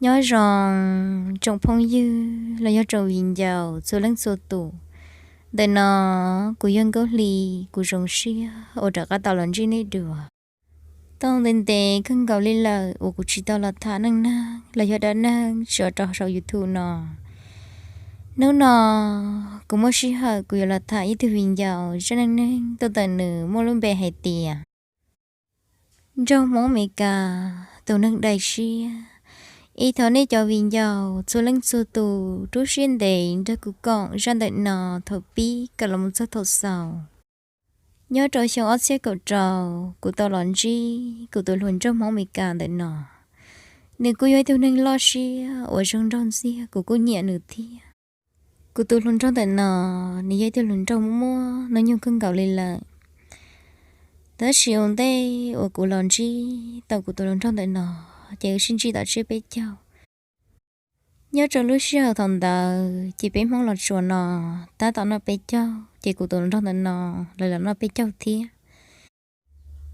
Nyob zoo tsoom phooj ywg los yog tsoom viv ncaus txhua leej txhua tus. Ntawm no kuv yog Nkauj Hli, kuv zoo siab uas rov qab tau los ntsib nej dua. Tau ntev ntev kawg nkaus li lawm uas kuv tsis tau los tham neej neeg los yog dab neeg tso rau saum YouTube no. Hnub no kuv muaj sij hawm kuv yuav los tham ib tug viv ncaus zaj neej neeg tuaj ntawm nws muaj lub npe hais tias Nraug Hmoob Amelikas tus neeg dai siab. Es thov nej cov viv ncaus txhua leej txhua tus rub siab ntev nrog kuv koom zaj ntawm no thaum pib kom los mus txog thaum xaus. Nyob rau xyoo ob txhiab kaum rau, kuv tau los ntsib kuv tus hluas nraug Hmoob Amelikas ntawm no. Nws kuj yog ib tug neeg loj siab uas zoo nraug ntxiag, kuv kuj nyiam nws thiab. Kuv tus hluas nraug ntawm no, nws yog ib tug hluas nraug muaj hnub nyoog kawg nkaus li lawm. Tab sis ua ntej uas kuv los ntsib tau kuv tus hluas nraug ntawm no, ces wb sib ntsib tom tsiab peb caug. Nyob rau lub sij hawm thaum ntawd ces peb Hmoob Los Tsuas no tab tom noj peb caug, ces kuv tus hluas nraug ntawm no lawv los noj peb caug thiab.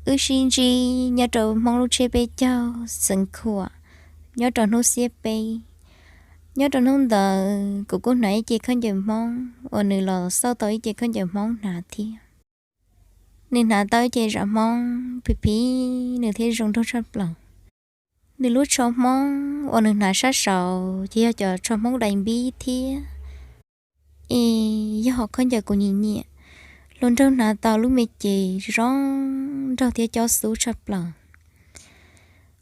Wb sib ntsib nyob rau Hmoob lub tsiab peb caug xeev Khuam, nyob rau hnub xiab peb. Nyob rau hnub ntawd kuv kuj hnav ib ce khaub ncaws Hmoob uas nws los xauj tau ib ce khaub ncaws Hmoob hnav thiab. Nws hnav tau ib ce zam Hmoob phim phim, nws thiaj zoo nraug tshaj plaws. Nws lub tsho Hmoob uas nws hnav sab saud ces yog cov tsho Hmoob dai npib thiab. Es yog hom khaub ncaws kuv nyiam nyiam. Hluas nraug hnav tau lub me ces zoo nraug thiab cob xub tshaj plaws.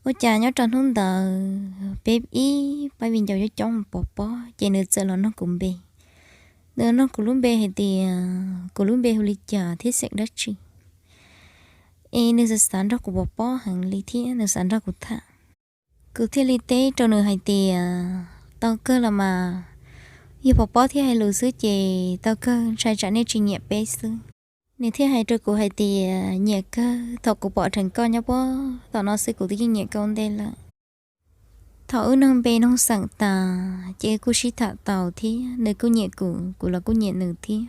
Ua cas nyob rau hnub ntawd peb ib pab viv ncaus coob coob mus pov pob, ces nws txawm los nug kuv npe. Nws los nug kuv lub npe hais tias kuv lub npe hu li cas thiab xeem dab tsi. Es nws xav xav nrog kuv pov pob heev li thiab nws xav nrog kuv tham. Kuv thiaj li teb rau nws hais tias, tau kawg los mas, yog pov pob thiab hais lus xwb ces tau kawg, ntshai tsam nej tsis nyiam peb xwb. Nws thiaj hais rau kuv hais tias, nyiam kawg, thaum kuv pom dheev koj nyob puag tom no xwb kuv twb yeej nyiam koj ua ntej lawm. Thaum wb nug npe nug xeem tas ces wb kuj sib tham tau thiab, nws kuj nyiam kuv, kuv los kuj nyiam nws thiab.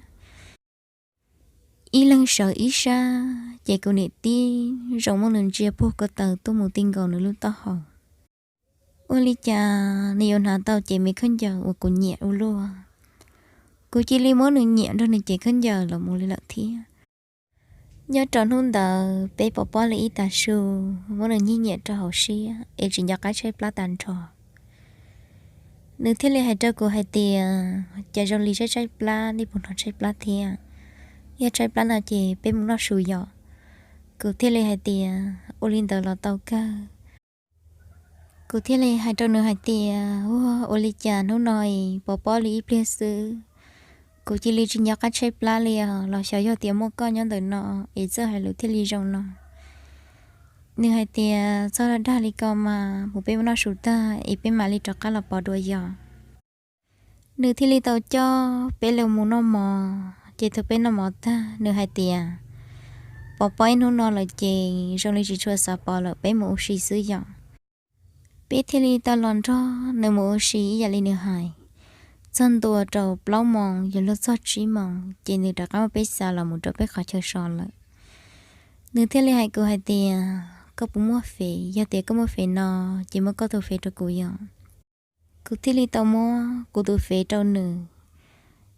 Ib leeg sawv ib sab, ces kuv niam tij zoo muab nws ntsia puag ko taw tuaj mus ti nkaus nws lub taub hau. Ua li cas nws yuav hnav tau cev me khaub ncaws uas kuv nyiam ua luaj. Kuv cia li muab nws nyiam nrog nws cev khaub ncaws los mus li lawm thiab. Nyob rau hnub ntawd peb pov pob li ib tag su, muab nws nyiag nyiam rau hauv siab es tsis nco qab tshaib plab tag nrho. Nws thiaj li hais rau kuv hais tias, cas zoo li tshaib tshaib plab, nej puas hnov tshaib plab thiab? Yog tshaib plab no ces peb mus noj su yom. Kuv thiaj li hais tias, ua li ntawd los tau kawg. Kuv thiaj li hais rau nws hais tias, ua, ua li cas hnub no es pov pob li ib pliag xwb, kuv cia li tsis nco qab tshaib plab li os, los xyov yog tias muaj koj nyob ntawm no es txawj hais lus thiaj li zoo no. Nws hais tias, txhob dag li ko mas, mus peb mus noj su tag es peb mam li rov qab los pov dua yom. Nws thiaj li tau coj peb los mus noj mov, ces thaum peb noj mov tag nws hais tias, pov pob ib hnub no lawm ces zoo li tsis tshua xav pov lawm, peb mus ua si xwb yom. Peb thiaj li tau los nrog nws mus ua si ib yam li nws hais. Txog ntua rau plaub moos yuav luag txog tsib moos ces nws rov qab muab peb xa los mus rau peb qhov chaw so lawm. Nws thiaj li hais kuv hais tias, koj puas muaj fev? Yog tias koj muaj fev no ces muab koj tus fev rau kuv yom. Kuv thiaj li tau muab kuv tus fev rau nws.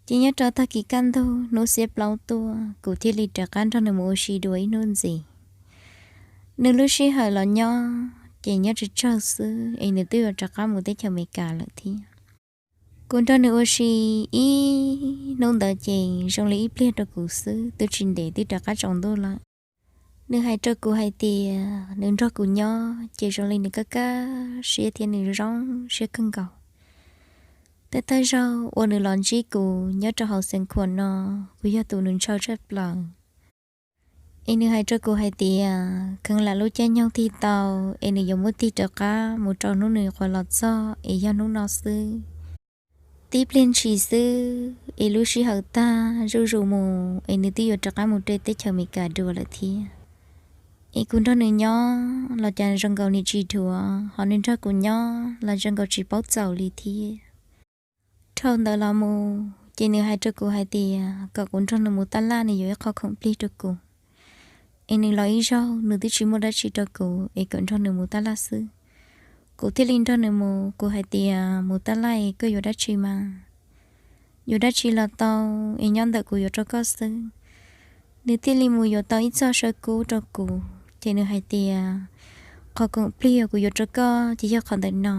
Ces nyob rau tag kis kaj ntug hnub xiab plaub tuaj kuv thiaj li rov qab nrog nws mus ua si dua ib hnub ntxiv. Nws lub sij hawm los nyob ces nyob tsawg tsawg xwb es nws twb yuav rov qab mus teb chaws Amelikas lawm thiab. Kuv nrog nws ua si ib hnub ntawd ces zoo li ib pliag rau kuv xwb, twb tsis ntev twb rov qab tsaus ntuj lawm. Nws hais rau kuv hais tias nws nrog kuv nyob ces zoo li nws kaj kaj siab thiab nws zoo siab kawg nkaus. Tej thawj zaug uas nws los ntsib kuv nyob rau hauv xeev Khuam no, kuv yog tus nws ntshaw tshaj plaws. Es nws hais rau kuv hais tias kheev lam lub caij nyoog tig tau es nws yuav muab tig rov qab mus rau hnub nws quas los txog es yog hnub no xwb. Tib pliag ntshis xwb es lub sij hawm tag zuj zus mus es nws twb yuav rov qab mus rau teb chaws Amelikas dua lawm thiab. Es kuv nrog nws nyob los cas zoo nkaus niam tsis dhuav, ho nws nrog kuv nyob los zoo nkaus tsis paub txaus li thiab. Dhau ntawd los mus ces nws hais rau kuv hais tias kom kuv nrog nws mus taj laj, nws yuav ib qho khoom plig rau kuv. Es nws los ib zaug nws twb tsis muaj dab tsi rau kuv es kom nrog nws mus taj laj xwb. Kuv thiaj li nrog nws mus, kuv hais tias, mus tab laj koj yuav dab tsi mas? Yuav dab tsi los tau, es nyob ntawm kuv yuav rau koj xwb. Nws thiaj li mus yuav tau ib txoj saw kub rau kuv ces nws hais tias, qhov khoom plig uas kuv yuav rau koj ces yog qhov ntawm no.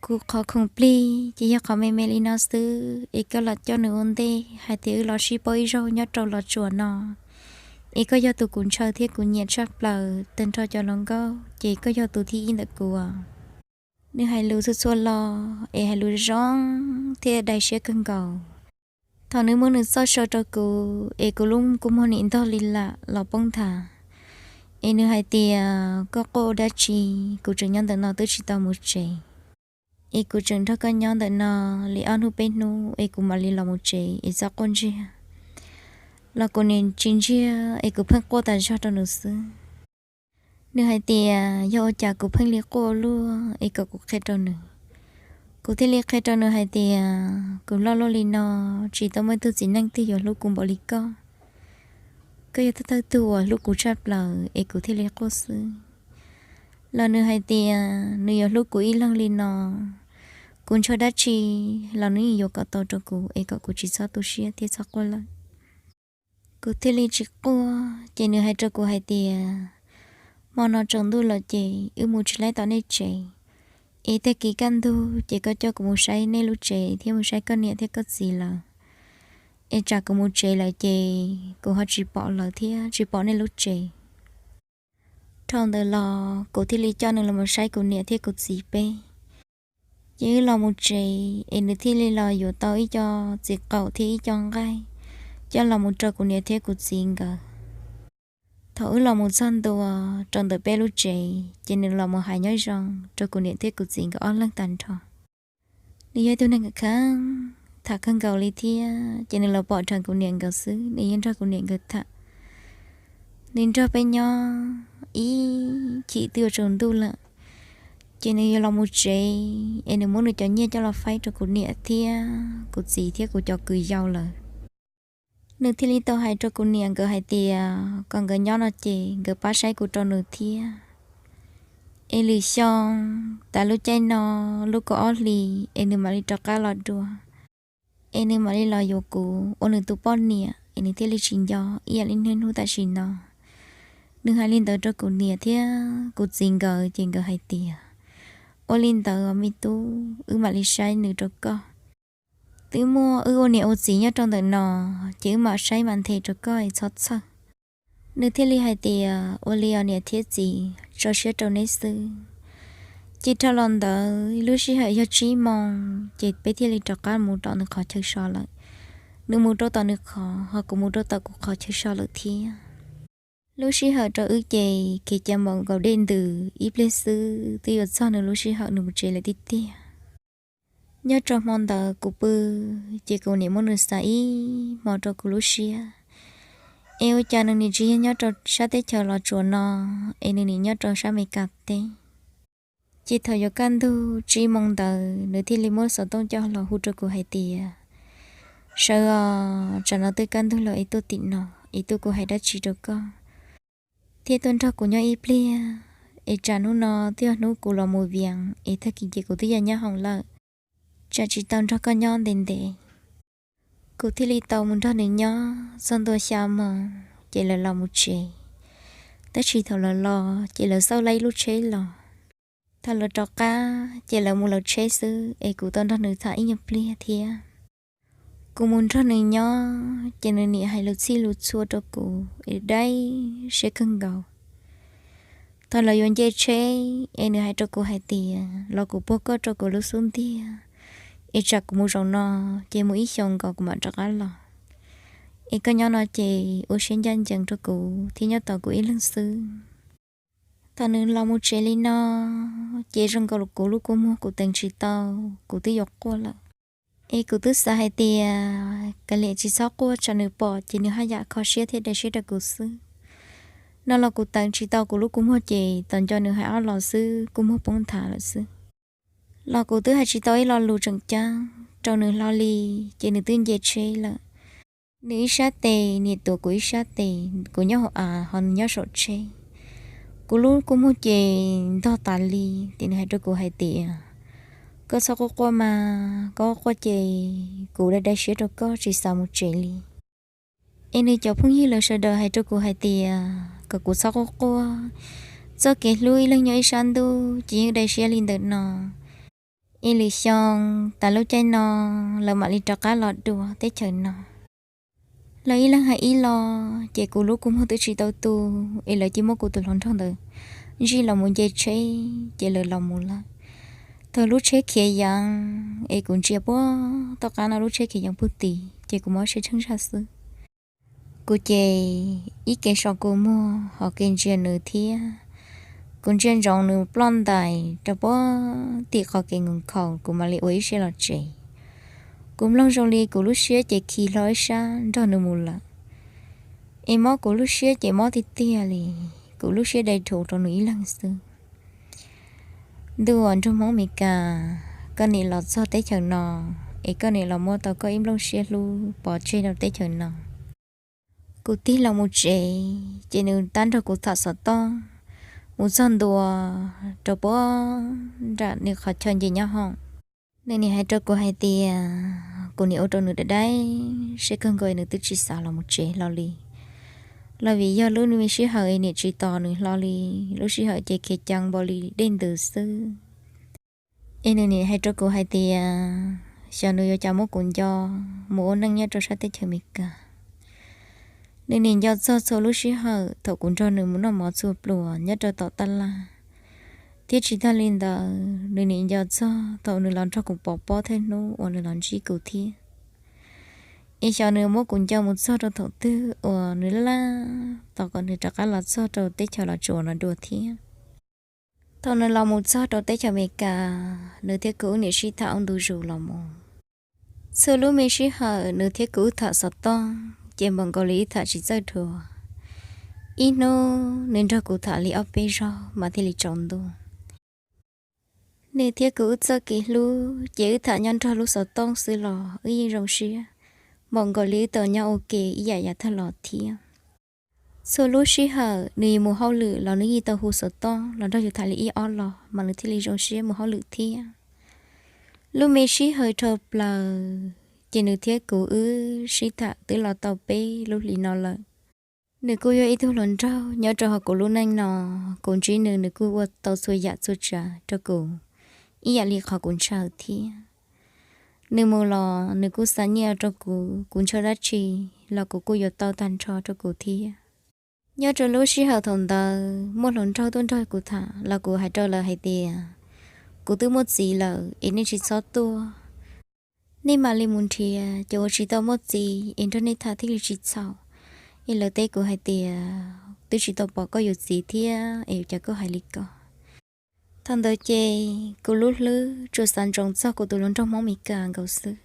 Kuv qhov khoom plig ces yog qhov me me li no xwb, es koj los coj nws ua ntej hais tias wb los sib paub ib zaug nyob rau Los Tsuas no, es koj yog tus kuv ntshaw thiab kuv nyiam tshaj plaws tag nrho cov hluas nkauj ces koj yog tus thib ib ntawm kuv. Nws hais lus txhua txhua lo, es hais lus zoo thiab dai siab kawg nkaus. Thaum nws muab nws txoj saw rau kuv es kuv lub kua muag nim ntog li lam los poob nthav, es nws hais tias, koj quaj ua dab tsi? Kuv tseem nyob ntawm no twb tsis tau mus tsev, es kuv tseem nrog koj nyob ntawm no li ob hnub peb hnub es kuv mam li los mus tsev, es txhob quaj ntsiag. Los kuv nim tsis ntsiag, es kuv pheej quaj tas zog rau nws xwb. Nws hais tias yog ua cas kuv pheej li quaj ua luaj, es kom kuv qhia rau nws. Kuv thiaj li qhia rau nws hais tias, kuv loj luaj li no, tsis tau muaj ib tug txiv neej twg yuav hlub kuv npaum li koj. Koj yog thawj thawj tug uas hlub kuv tshaj plaws, es kuv thiaj li quaj xwb. Los nws hais tias nws yuav hlub kuv ib leeg li no, kuv ntshaw dab tsi los nws yeej yuav kom tau rau kuv, es kom kuv tsis txhob tu siab thiab txhob quaj lawm. Kuv thiaj li tsis quaj, ces nws hais rau kuv hais tias, hmo no tsaus ntuj lawm ces wb mus tsis laib tom nej tsev, es tag kis kaj ntug ces koj coj kuv mus saib nej lub tsev thiab mus saib koj niam thiab koj txiv lawm, es tsam kuv mus tsev lawm ces kuv ho tsis pom lawv thiab tsis pom nej lub tsev. Dhau ntawd los kuv thiaj li coj nws los saib kuv niam thiab kuv txiv peb. Ces wb los mus tsev, es nws thiaj li los yuav tau ib co txiv qaum thiab ib co nqaij coj los mus rau kuv niam thiab kuv txiv nkawd. Thaum wb los mus txog ntua rau ntawm peb lub tsev, ces nws los mus hais nyob zoo rau kuv niam thiab kuv txiv nkawd ob leeg tag nrho. Nws yog ib tug neeg kheev tham kawg nkaus li thiab, ces nws los pom dheev kuv niam nkawd xwb, nws yeej nrog kuv niam nkawd tham. Nws nrog peb nyob ib chim twb yuav tsaus ntuj lawm, ces nws yuav los mus tsev, es nws muab nws cov nyiaj coj los faib rau kuv niam thiab kuv txiv thiab kuv cov kwv yau lawm. Nws thiaj li tau hais rau kuv niam nkawd hais tias kom nkawd nyob no ces nkawd pab saib kuv rau nws thiab. Es lwm xyoo, tas lub caij no, lub kaum ob hlis es nws mam li rov qab los dua, es nws mam li los yuav kuv ua nws tus poj niam, es nws thiaj li tsis nco ib yam li niaj hnub tam sim no. Nws hais li ntawd rau kuv niam thiab kuv txiv nkawd, ces nkawd hais tias, ua li ntawd os me tub, wb mam li saib nws rau koj. Twb muaj wb ua niam ua txiv nyob rau ntawm no, ces wb mam saib mam nthe rau koj es txhob txhawj. Nws thiaj li hais tias, ua li os niam thiab txiv, tso siab rau neb xwb. Ces dhau los ntawd lub sij hawm yog tsib moo, ces peb thiaj li rov qab mus tom nws qhov chaw so lawm. Nws mus rau tom nws qhov, ho kuv mus rau tom kuv qhov chaw so lawm thiab. Lub sij hawm rau wb ces khiav cia npaum nkaus dej ntws, ib pliag xwb twb yuav txog nws lub sij hawm nws mus tsev lawm tiag tiag. Nyob rau hmo ntawd kuv pw, ces kuv nim muab nws xav ib hmo rau kuv lub siab, es ua cas nws nim tsis yog nyob rau sab teb chaws Los Tsuas no, es nws nim nyob rau sab Amelikas teb. Ces thaum yuav kaj ntug tsib moo ntawd nws thiaj li muab xov tooj coj los hu rau kuv hais tias, sawv os, tsam no twb kaj ntug lawm es tuaj tim no, es tuaj kuv hais dab tsi rau koj, thiab tuaj nrog kuv nyob ib pliag, es tsam hnub no twb yog hnub kuv los mus vias, es tag kis ces kuv twb ya nyob hoom lawm, tsam tsis tau nrog koj nyob ntev ntev. Kuv thiaj li tau mus nrog nws nyob txog ntua xya moo, ces lawv los mus tsev. Tab sis thaum lawv los ces lawv xauj laj ib lub tsheb los. Thaum lawv rov qab ces lawv mus lawv tsheb xwb, es kuv tau nrog nws tham ib nyuag pliag thiab. Kuv mus nrog nws nyob ces nws nim hais lus txhij lus txhua rau kuv es dai siab kawg nkaus. Thaum lawv yuav nce tsheb, es nws hais rau kuv hais tias, los kuv puag koj rau kuv lub xub ntiag, es tsam kuv mus zaum no, ces mus ib xyoos nkaus kuv mam rov qab los. Es koj nyob no ces ua siab ncaj ncees rau kuv thiab nyob tos kuv ib leeg xwb. Thaum nws los mus tsev li no, ces zoo nkaus kuv lub kua muag kuv teev tsis tau, kuv twb yuav quaj lawm. Es kuv twb xav hais tias kav liam tsis txhob quaj, tsam nws pom ces nws haj yam kho siab thiab dai siab rau kuv xwb. No los kuv teev tsis tau kuv lub kua muag ces tos nco nws hais ob los xwb, kua muag poob nthav lawm xwb. Los kuv twb hais tsis tau ib lo lus tseem ceeb rau nws hlo li, ces nws twb nce tsheb lawm. Nws ib sab tes, niam tuav kuv ib sab tes, kuv nyob hauv av ho nws nyob saum tsheb. Kuv lub kua muag ces ntog tas li, ces nws hais rau kuv hais tias, koj txhob quaj quaj mas, koj quaj ces kuv dai dai siab rau koj tsis xav mus tsev li. Es nws cov phooj ywg lawv sawv daws hais rau kuv hais tias kom kuv txhob quaj quaj, txoj kev hlub ib leeg nyob ib sab ntuj ces yeej dai siab li ntawm no. Es lwm xyoo tas lub caij no lawv mam li rov qab los dua teb chaws no. Lawv ib leeg hais ib lo, ces kuv lub kua muag twb tsis tau tu, es lawv cia muab kuv tus hluas nraug ntawd zij los mus nce tsheb, ces lawv los mus lawm. Thaum lub tsheb khiav yeev, es kuv ntsia puag tom qab no lub tsheb khiav yeev puag tim, ces kuv mob siab tsheej zaj xwb. Kuv ces ib ke so kua muag ho ke ntsia nws thiab. Kuv ntsia ntsoov nws ploj ntais rau puag tim qhov kev nkaus nkhaus, kuv mam li ua ib siab los tsev. Kuv mloog zoo li kuv lub siab ces khi hlo ib sab nrog nws mus lawm. Es mob kuv lub siab ces mob tiag tiag li, kuv lub siab dai dhuv rau nws ib leeg xwb. Ntuj aw, nraug Hmoob Mes Kas, koj nim los txog teb chaws no, es koj nim los muab tau koj ib nplooj siab hlub pov tseg rau teb chaws no. Kuv tig los mus tsev, ces nws tab nrog kuv tham xov tooj mus txog ntua rau puag nram nws qhov chaw nce nyab hoom. Nws nim hais rau kuv hais tias kuv nim ua rau nws dai dai siab kawg nkaus, nws twb tsis xav los mus tsev hlo li. Los vim yog lub me sij hawm es nim tsis tos nws hlo li, lub sij hawm ces khiav ceev npaum li dej ntws xwb. Es nws nim hais rau kuv hais tias xyov nws yuav cas muab kuv nco mus ua neej nyob rau sab teb chaws Mes Kas. Nws nim nco txog txhua lub sij hawm thaum kuv nrog nws mus noj mov txhua pluas nyob rau tom taj laj, thiab tsis tag li ntawd nws nim nco txog thaum nws los nrog kuv pov pob thawj hnub uas nws los ntsib kuv thiab. Es xyov nws muab kuv nco mus txog rau thaum twg uas nws laj laj tos kom nws rov qab los txog rau teb chaws Los Tsuas no dua thiab. Thaum nws los mus txog rau teb chaws Amelikas, nws thiab kuv wb niam sib tham ua ntu zus los mus. Txhua lub me sij hawm nws thiab kuv wb tham xov tooj ces npaum nkaus li wb tham tsis txawj dhuav. Ib hnub nws nrog kuv tham li ob peb zaug mas thiaj li tsaus ntuj. Nws thiab kuv wb txoj kev hlub ces wb tham nyob nrog lub xov tooj xwb los wb yeej zoo siab, npaum nkaus li wb tau nyob ua ke ib yam yav tag los thiab. Txhua lub sij hawm nws yuav mus hauj lwm los nws yeej tau hu xov tooj los nrog yus tham li ib ob los mas nws thiaj li zoo siab mus hauj lwm thiab. Lub me sij hawm dhau plaws ces nws thiab kuv wb sib tham twb los tau peb lub hlis no lawm. Nws kuj yog ib tug hluas nraug nyob rau hauv kuv lub neej no, kuv ntsib nws nws kuj ua tau txhua yam txhua tsav rau kuv ib yam li qhov kuv ntshaw thiab. Nws mus los nws kuj xa nyiaj rau kuv, kuv ntshaw dab tsi los kuv kuj yuav tau tag nrho rau kuv thiab. Nyob rau lub sij hawm thaum ntawd muaj hluas nraug tuaj nrog kuv tham los kuv hais rau lawv hais tias, kuv twb muaj txiv lawm es nej tsis txhob tuaj. Nej mam li mus nrhiav cov uas tsis tau muaj txiv es nrog nej tham thiaj li tsis txhaum. Es lawv teb kuv hais tias, twb tsis tau pom koj yuav txiv thiab es yuav cas koj hais li ko. Thaum ntawd ces kuv lub hlwb tsuas xav ntsoov txog kuv tus hluas nraug Hmoob Amelikas nkaus xwb.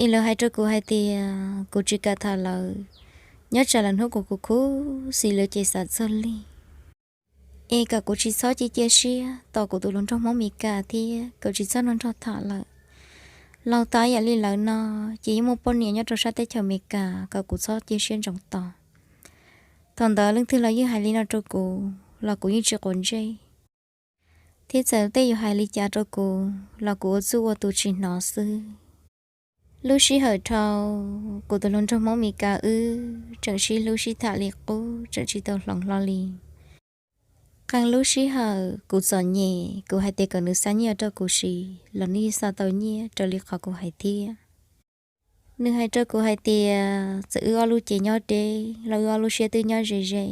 Es lawv hais rau kuv hais tias kuv tsis kam tham lawv, nyob tsam lawv hnub kuv kuv khuv xim lawv ces xav txog li. Es kom kuv tsis txhob cia cia siab tos kuv tus hluas nraug Hmoob Amelikas thiab kom tsis txhob nrog nrog tham lawm. Laus tas yam li lawv no ces yeej muaj poj niam nyob rau sab teb chaws Amelikas, kom kuv txhob cia siab ntsoov tos. Thaum ntawd leej twg los yeej hais li no rau kuv los kuv yeej tsis quav ntsej, thiab txawm tej yuav hais li cas rau kuv los kuv ua txuj ua tus tsis hnov xwb. Lub sij hawm dhau, kuv tus hluas nraug Hmoob Amelikas wb tseem sib hlub sib tham li qub, tseem tsis tau hloov hlo li. Qee lub sij hawm kuv txom nyem, kuv hais tias kom nws xa nyiaj rau kuv siv los nws yeej xa tau nyiaj raws li qhov kuv hais thiab. Nws hais rau kuv hais tias txawm wb ob lub cev nyob deb los wb ob lub siab twb nyob ze ze,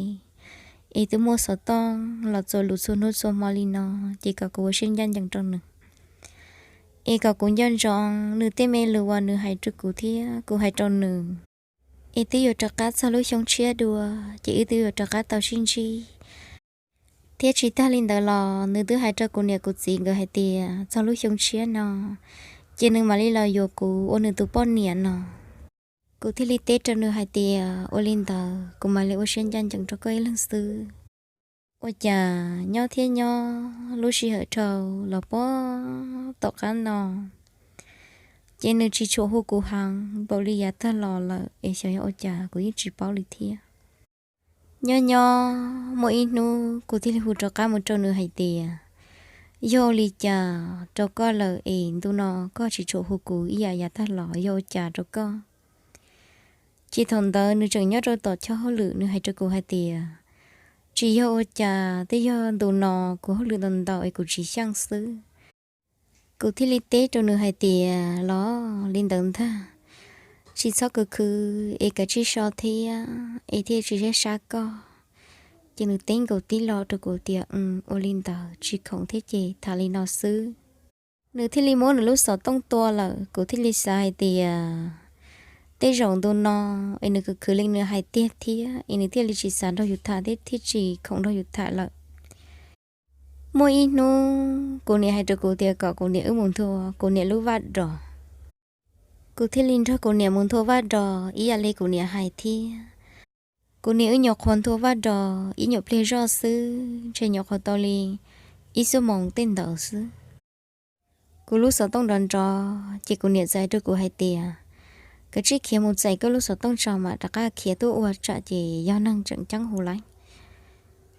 es twb muaj xov tooj los txuas lus txhua hnub txhua hmo li no, ces kom kuv ua siab ncaj ncees rau nws. Es kom kuv nco ntsoov nws tej me lus uas nws hais rau kuv thiab kuv hais rau nws. Es twb yuav rov qab txog lub xyoo tshiab dua, ces wb twb yuav rov qab tau sib ntsib. Thiab tsis tag li ntawd los nws twb hais rau kuv niam kuv txiv nkawd hais tias txog lub xyoo tshiab no, ces nws mam li los yuav kuv ua nws tus poj niam no. Kuv thiaj li teb rau nws hais tias ua li ntawd kuv mam li ua siab ncaj ncees rau koj ib leeg xwb. Ua cas nyob thiab nyob lub sij hawm dhau los puag tom qab no, ces nws tsis tshua hu kuv heev npaum li yav tag los lawm es xyov yog ua cas kuv yeej tsis paub li thiab. Nyob nyob muaj ib hnub kuv thiaj li hu rov qab mus rau nws hais tias, yog ua li cas rau koj lawm es ntu no koj tsis tshua hu kuv ib yam yav tag los, yog ua cas rau koj? Ces thaum ntawd nws tseem nyob rau tom chob hauj lwm, nws hais rau kuv hais tias, tsis yog ua cas, twb yog ntu no kuv hauj lwm ntau ntau es kuv tsis xyeej xwb. Kuv thiaj li teb rau nws hais tias, los li ntawd ntag, tsis txhob khwv khwv es kav tsij so thiab es thiaj tsis sab sab koj. Ces nws teb nkaus tib lo rau kuv tias, ua li ntawd tsis khoom thiab ces tham li no xwb. Nws thiaj li muab nws lub xov tooj tua lawm, kuv thiaj li xav hais tias tej zaum ntu no es nws khwv khwv li nws hais tiag thiab es nws thiaj li tsis xav nrog yus tham thiab thiaj tsis khoom nrog yus tham lawm. Muaj ib hnub kuv niam hais rau kuv tias kom kuv niam wb mus nthua kuv niam lub vaj dos. Kuv thiaj li nrog kuv niam mus nthua vaj dos ib yam li kuv niam hais thiab. Kuv niam wb nyuam qhuav nthua vaj dos ib nyuam pliag zoj xwb, ntshe nyuam qhuav tau li ib xuab moos tej ntawd xwb. Kuv lub xov tooj nrov nrov ces kuv niam txawm hais rau kuv hais tias, kav tsij khiav mus txais koj lub xov tooj tso mam rov qab khiav tuaj ua tsam ces yog neeg tseem ceeb hu lawm.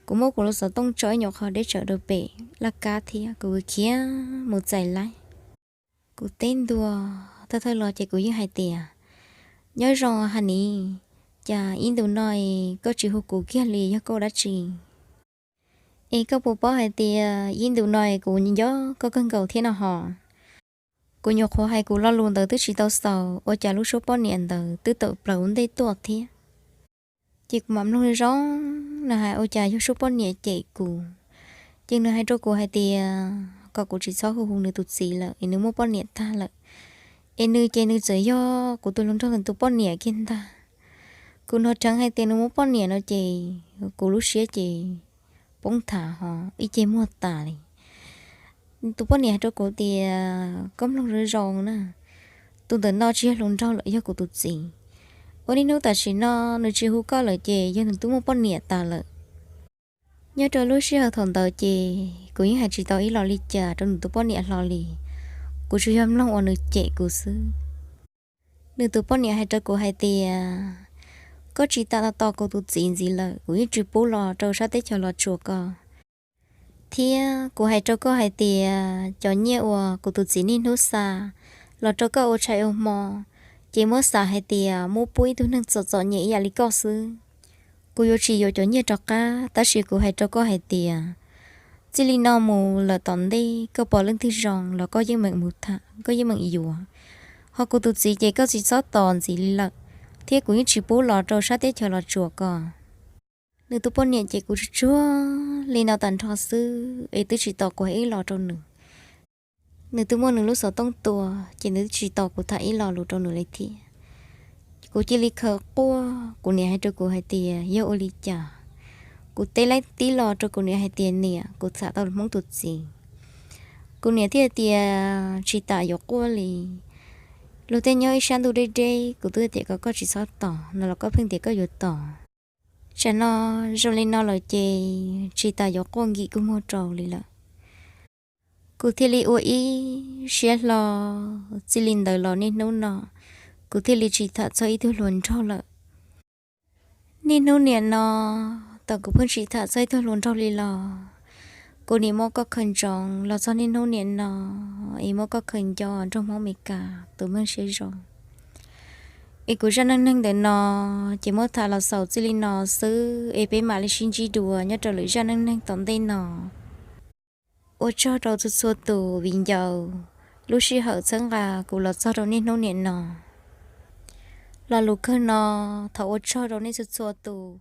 Kuv muab kuv lub xov tooj tso ib nyuam qho deb tsawv rau pem laj kab thiab kuv khiav mus txais lawm. Kuv teb ntua thawj thawj los ces kuv yeej hais tias, nyob zoo Hanis, cas ib ntu no koj tsis hu kuv kiag li, yog koj ua dab tsi? Es koj puas paub hais tias ib ntu no kuv nco koj kawg nkaus thiab no hos? Kuv nyuam qhuav hais kuv lo lus ntawd twb tsis tau xaus ua cas lub suab poj niam ntawd twb tawm plaws ua ntej tuaj thiab. Ces kuv mam mloog zoo nws hais ua cas yog suab poj niam cem kuv. Ces nws hais rau kuv hais tias kom kuv tsis txhob hu hu nws tus txiv lawm es nws muaj poj niam tag lawm. Es nws ces nws txawm yog kuv tus hluas nraug tus poj niam kiag ntag. Kuv hnov dheev hais tias nws muaj poj niam no ces kuv lub siab ces poob thav ho ib ce muag tas li. Tus poj niam hais rau kuv tias, koj mloog zoo zoo na, tus ntawm no tsis yog hluas nraug lawm, yog kuv tus txiv. Ua niaj hnub tam sim no nws tsis hu koj lawm ces yog nws twb muaj poj niam tas lawm. Nyob rau lub sij hawm thaum ntawd ces kuv yeej hais tsis tau ib los li cas rau nws tus poj niam hlo li, kuv tsuas yog mloog uas nws cem kuv xwb. Nws tus poj niam hais rau kuv hais tias, koj tsis tas tos kuv tus txiv ntxiv lawm kuv yeej tsis pub los rau sab teb chaws Los Tsuas ko. Thiab kuv hais rau koj hais tias cov nyiaj uas kuv tus txiv niaj hnub xa los rau koj ua tshais ua hmo, ces muab xav hais tias muab pub ib tug neeg txom txom nyem ib yam li koj xwb. Kuv yuav tsis yuav cov nyiaj rov qab, tab sis kuv hais rau koj hais tias txij li no mus lawm tom ntej koj pom leej twg zoo los koj yeej meem mus tham, koj yeej meem yuav. Ho kuv tus txiv ces koj tsis txhob tos ntxiv li lawm, thiab kuv yeej tsis pub los rau sab teb chaws Los Tsuas ko. Nws tus poj niam ces kuv tsuag tsuag li no tag nrho xwb es twb tsis tos kuv hais ib los rau nws. Nws twb muab nws lub xov tooj tua, ces nws twb tsis tos kuv tham ib lo lus rau nws li thiab. Kuv cia li khaws quaj, kuv niam hais rau kuv hais tias yog ua li cas. Kuv teb laib tib lo rau kuv niam hais tias niam, kuv tham tau Hmoob tus txiv. Kuv niam thiaj tias tsis tas yuav quaj li. Luag tej nyob ib sab ntuj deb deb, kuv twb tias kom koj tsis txhob tos no los koj pheej tias koj yuav tos. Tsam no zoo li no lawm ces tsis tas yuav quaj nkim kua muag rau li lawm. Kuv thiaj li ua ib siab hlo, txij li ntawd los niaj hnub no kuv thiaj li tsis tham txog ib tug hluas nraug lawm. Niaj hnub niam no, thaum kuv pheej tsis tham txog ib tug hluas nraug li los, kuv niam muab koj khaws ntsoov los txog niaj hnub niam no, es muab koj khaws nco nrog Hmoob Amelikas tus meej siab zoo. Es kuv zaj neej neeg ntawm no ces muab tham los xaus txij li no xwb, es peb mam li sib ntsib dua nyob rau lwm zaj neej neeg tom ntej no. Ua tsaug rau txhua txhua tus viv ncaus lub sij hawm txhawb nqa kuv los txog rau niaj hnub niam no. Lo lus kawg no, thov ua tsaug rau nej txhua txhua tus